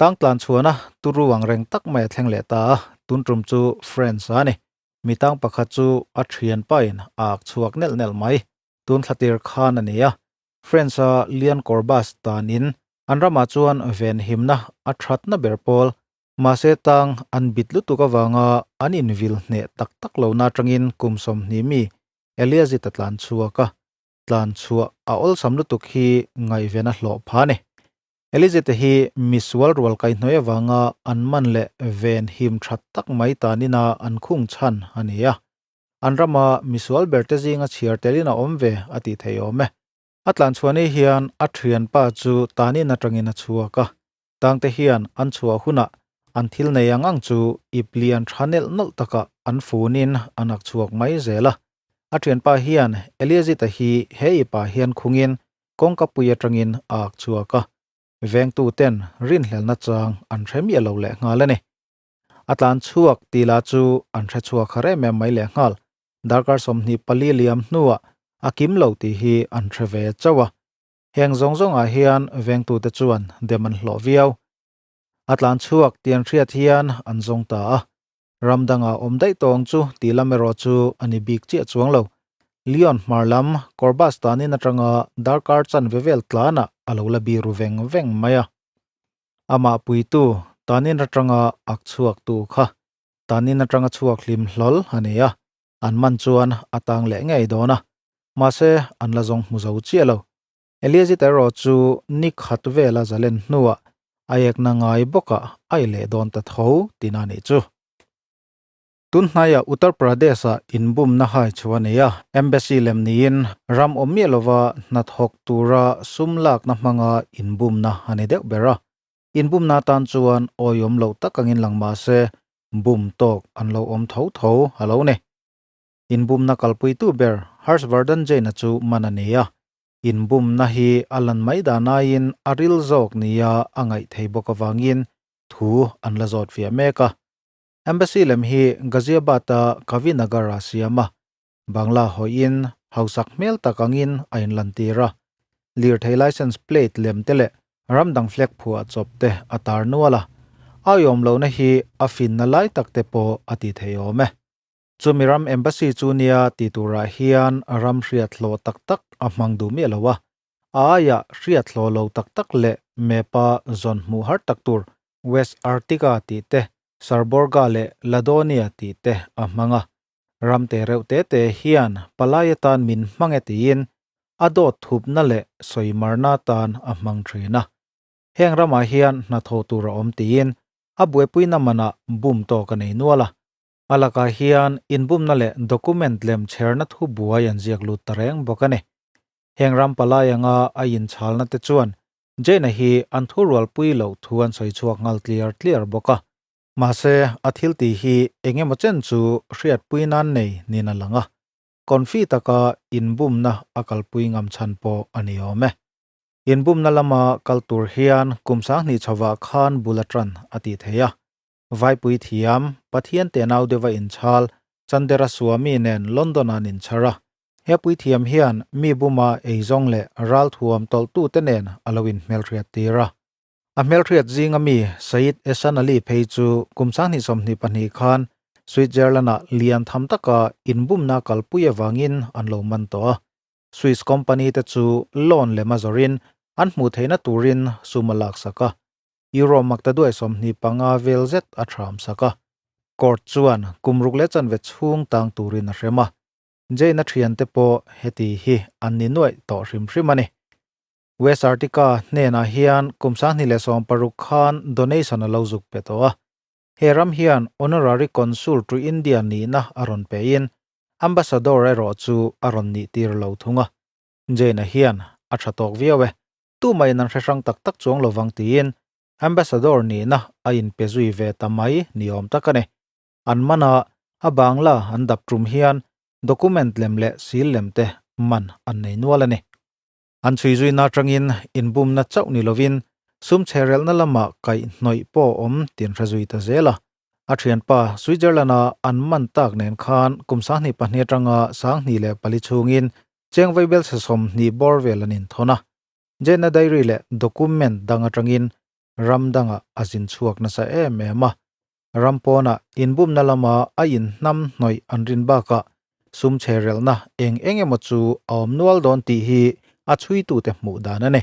Tang tlan chhuana turu ang reng tak mai a thleng leh ta a, tun tum chu France a ni. Mi tang pakhat chu a thianpa in a ak chhuak nelh nelh mai. Tun thlatir khan a ni a, France a Lian Corbas tan in an ramah chuan venhimna a thatna ber pawl Mahse tang an bit lutuk avanga an invil hneh tak tak lohna atangin kum 20 mi Eliazit a tlan chhuak a, tlan chhuah a awlsam lutuk hi ngaihven a hlawh pha a ni. Elizete hi misual rual kaihhnawih avanga an man leh ven him that tak mai tanina an khung chhan a ni a. An rama misual berte zinga chhiar telin a awm ve a tih theih awm e. A tlan chhuah ni hian a thianpa chu tanin atangin a chhuak a. Tangte hian an chhuah hunah an thil nei ang ang chu ip lian tha nelh nawlh takah an funin an ak chhuak mai zel a. A thianpa hian Eliazita hi he ipah hian khungin kawngka pui atangin a ak chhuak a, vengtu ten rinhlelna chang an hre miah lo leh nghal a ni. A tlan chhuak tih lah chu an hre chhuak har em em mai leh nghal. Darkar 24 liam hnuah a kim lo tih hi an hre ve chauh a. Heng zawng zawngah hian vengtute chuan dem an hlawh viau. A tlan chhuak tih an hriat hian an zawng ta a. Ram dangah awm daih tawng chu tih lam erawh chu a ni bik chiah chuang lo. Leon hmar lam Corbas tanin atanga darkar chanve vel tlanah a lo la biru veng veng mai a. Amah puitu tanin atanga ak chhuak tu kha tanin atanga chhuak hlim hlawl a ni a, an man chuan a tang leh ngei dawn a, mahse an la zawng hmu zo chiah lo. Eliazit erawh chu ni khat vela zalen hnuah a ekna ngai bawkah a i leh dawn ta tho tihna a nih chu. Tun hnaiah Uttar Pradesh-ah inbumna hai chu a nei a, embassy lem niin ram awm miah lova hnathawk tura sum lakna hmanga inbumna a ni deuh ber a. Inbumna atan chuan awiawm loh tak angin lang mah se bum tawk an lo awm tho tho a lo ni. Inbumna kalpuitu ber Harshvardhan Jain-a chu man a ni a, inbumna hi a lan mai dan aiin a ril zawk nia a ngaih thei bawk avangin thu an la zawt fiah mek a. Embassy lem hi Ghaziabad-a Kavinagar-a siam a, Bangla hawiin hausak hmel tak angin a inlantir a. Lirthei license plate lem te leh ram dang flag phuah chawp te a tar nual a, a awihawm lohna hi a finna lai tak te pawh a ti thei awm e. Chumi ram embassy chu nia ti turah hian ram hriat hlawh tak tak a hmang duh miah lo a, a aiah hriat hlawh lo tak tak leh map-a zawn hmuh har tak tur West Arctica tih te, Sarborga leh Ladonia tih te a hmang a. Ram te reuh te te hian palai atan min hmang e tiin a dawt thupna leh sawimarna atan a hmang thin a. Heng ramah hian hnathawh tur a awm tiin a buaipuina manah bum tawk a nei nual a. A lakah hian inbumna leh document lem chherna thu buai an ziak lut ta reng bawk a ni. Heng ram palai anga a inchhalna te chuan Jane-a hi an thu rualpui loh thu an sawi chhuak nghal tliar tliar bawk a. Mahse, a thil tih hi eng emaw chen chu hriatpui nan nei niin a lang a, confi taka inbumna a kalpui ngam chhan pawh a ni awm e. Inbumna lama kal tur hian kum 2000 chhovah khan bul a tan a tih thei a. Vaipui thiam, Pathian tenau deuha inchhal, Chandera Swami nen London-ah an inchhar a. He puithiam hian mi buma eizawng leh ralthuam tawlhtute nen a lo inhmelhriat tir a. A hmelhriat zinga mi Syed Ehsan Ali phei chu kum 2022 khan Switzerland-ah lian tham taka inbumna kalpui avangin an lo man tawh a. Swiss company te chu loan lema zawrin an hmuh theihna turin sum a laksak a. Euro maktaduai 25 vel zet a thram sak a. Court chuan kum ruk leh chanve chhung tang turin a hrem a. Jane-a thiante pawh heti hi an ni nuaih tawh hrim hrim a ni. West Artica hnenah hian kum 2016 khan donation a lo zuk pe tawh a. He ram hian Honorary Consul to India nihna a rawn pein Ambassador erawh chu a rawn nih tir lo thung a. Jane-a hian a tha tawk viau e, tumah in an hre hrang tak tak chuang lovang tiin Ambassador nihna a inpe zui ve ta mai ni awm tak a ni. An mana a Bangla an dap tum hian document lem leh sil lem te man an nei nual a ni. An chhui zuina atangin inbumna chauh ni lovin sum chherelna lamah kaih hnawih pawh awm tin hre zui ta zel a. A thianpa Switzerland-a an man tak nen khan kum 2002 atanga 2004 chhungin cheng vaibel chhe 20 bawr vel an inthawn a. Jane-a diary leh document dang atangin. ram dangah a zin chhuak nasa em em a. Ram pawnah inbumna lama a inhnam hnawih an rin bakah sum chherelna eng eng emaw chu a awm nual dawn tih hi a chhuitute hmuh dan a ni.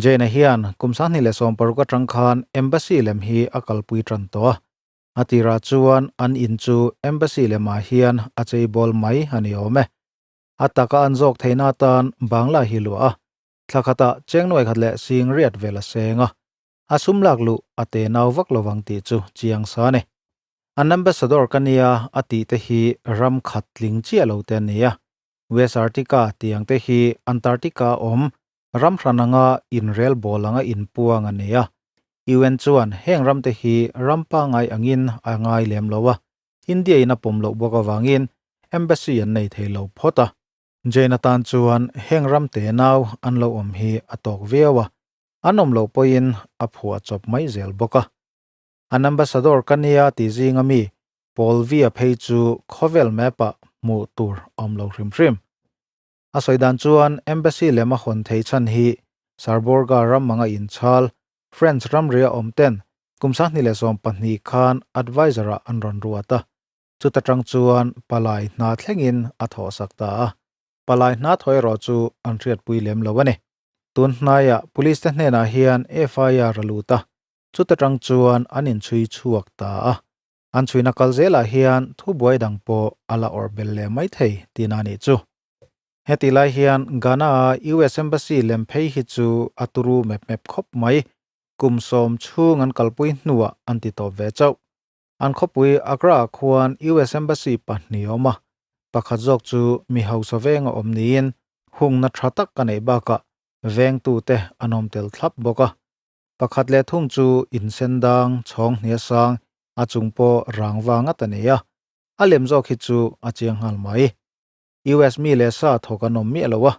Jane-a hian kum 2016 atang khan Embassy lem hi a kalpui tan tawh a. A tirah chuan an in chu Embassy lemah hian a cheibawl mai a ni awm e. A taka an zawk theihna atan Bangla hi luah a, thla khatah cheng nuai khat leh sing riat vel a seng a. A sum lak luh a te nau vak lovang tih chu chiang sa a ni. An ambassador ka nia a tih te hi ram khat tling chiah lo te a ni a. West Arctica tih ang te hi Antarctica awm ram hran anga inrel bawl anga inpuang a ni a. UN chuan heng ram te hi ram pangngai angin a ngai lem lo a, India in a pawm loh bawk avangin embassy an nei thei lo phawt a. Jane atan chuan heng ram te nau an lo awm hi a tawk viau a, an awm loh pawhin a phuah chawp mai zel bawk a. An ambassador ka nia ti zinga mi Paul Via phei chu khawvel map ah hmuh tur a awm lo hrim hrim. A sawi dan chuan embassy lem a hawn thei chhan hi Sarborga ram anga inchhal French ramria awm ten kum 2012 khan advisor ah an rawn ruat a, chuta tang chuan palai hna thlengin a thawhsak ta a, palai hna thaw erawh chu an hriatpui lem lo a ni. Tun hnaiah police te hnenah hian FIR a lut a, chuta tang chuan an inchhui chhuak ta a. An chhuina kal zelah hian thubuai dang pawh a la awrh belh leh mai thei tihna a nih chu. Heti lai hian Ghana-a US Embassy lem phei hi chu a turu mep mep khawp mai. Kum sawm chhung an kalpui hnuah an ti tawp ve chauh. An khawpui Accra-ah khuan US Embassy pahnih a awm a, pakhat zawk chu mi hausa venga awm niin hungna tha tak a neih bakah vengtute an awm tel thlap bawk a. Pakhat leh thung chu insen dang chhawng hnia sang a chung pawh rang va ngat a nei a, a lem zawk hi chu a chiang nghal mai. US mi leh sa thawk an awm miah lo a,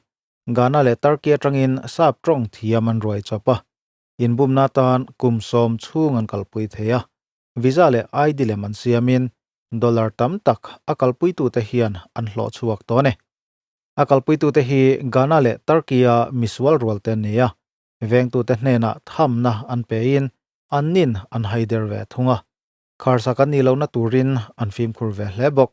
Ghana leh Turkey atangin sap tawng thiam an ruai chawp a, inbumna atan kum sawm chhung an kalpui thei a, visa leh ID lem an siamin dollar tam tak a kalpuitute hian an hlawh chhuak tawh a ni. A kalpuitute hi Ghana leh Turkey-a misual rual te an ni a, vengtute hnenah thamna an pein an nin an haider ve thung a, kharsak an nih lohna turin an fimkhur ve hle bawk.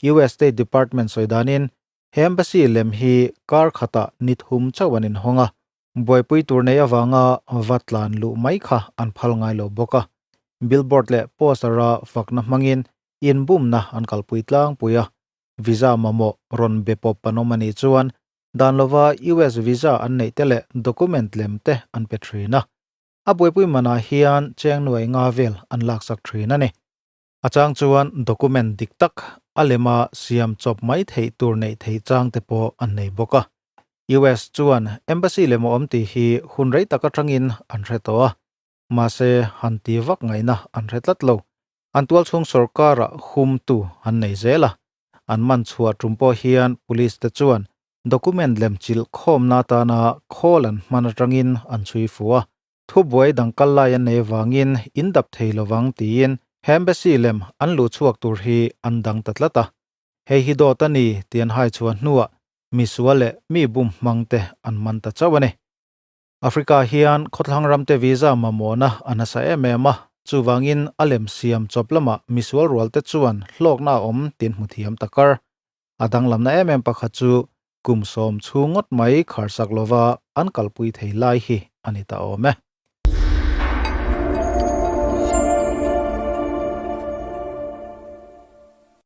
US State Department sawi danin he embassy lem hi kar khatah ni thum chauh an inhawng a, buaipui tur nei avanga va tlan luh mai kha an phal ngai lo bawk a. Billboard leh poster-a fakna hmangin inbumna an kalpui tlangpui a, visa mamawh rawn be pawp an awm a nih chuan dan lova US visa an neih te leh document lem te an pe thin a. A buaipui manah hian cheng nuai nga vel an laksak thin a ni. A chang chuan document dik tak a lema siam chawp mai theih tur neih theih chang te pawh an nei bawk a. US chuan embassy lem a awm tih hi hun rei tak atangin an hre tawh a, mahse han ti vak ngaihna an hre tlat lo. An tualchhung sorkarah humtu an nei zel a, an man chhuah tum pawh hian police te chuan document lem chilh khawmna atana khawl an hman atangin an chhui fuh a. Thubuai dang kal lai an nei avangin in dap thei lovang tiin he embassy lem an luh chhuak tur hi an dang ta tlat a. Hei hi dawt a ni tih an hai chhuah hnuah misual leh mi bum hmang te an man ta chauh a ni. Africa hian khawthlang ramte visa mamawhna a nasa em em a, chuvangin a lem siam chawp lamah misual rual te chuan hlawkna a awm tin hmu thiam ta kar. A danglamna em em pakhat chu kum sawm chhung ngawt mai kharsak lova an kalpui thei lai hi a ni ta awm e.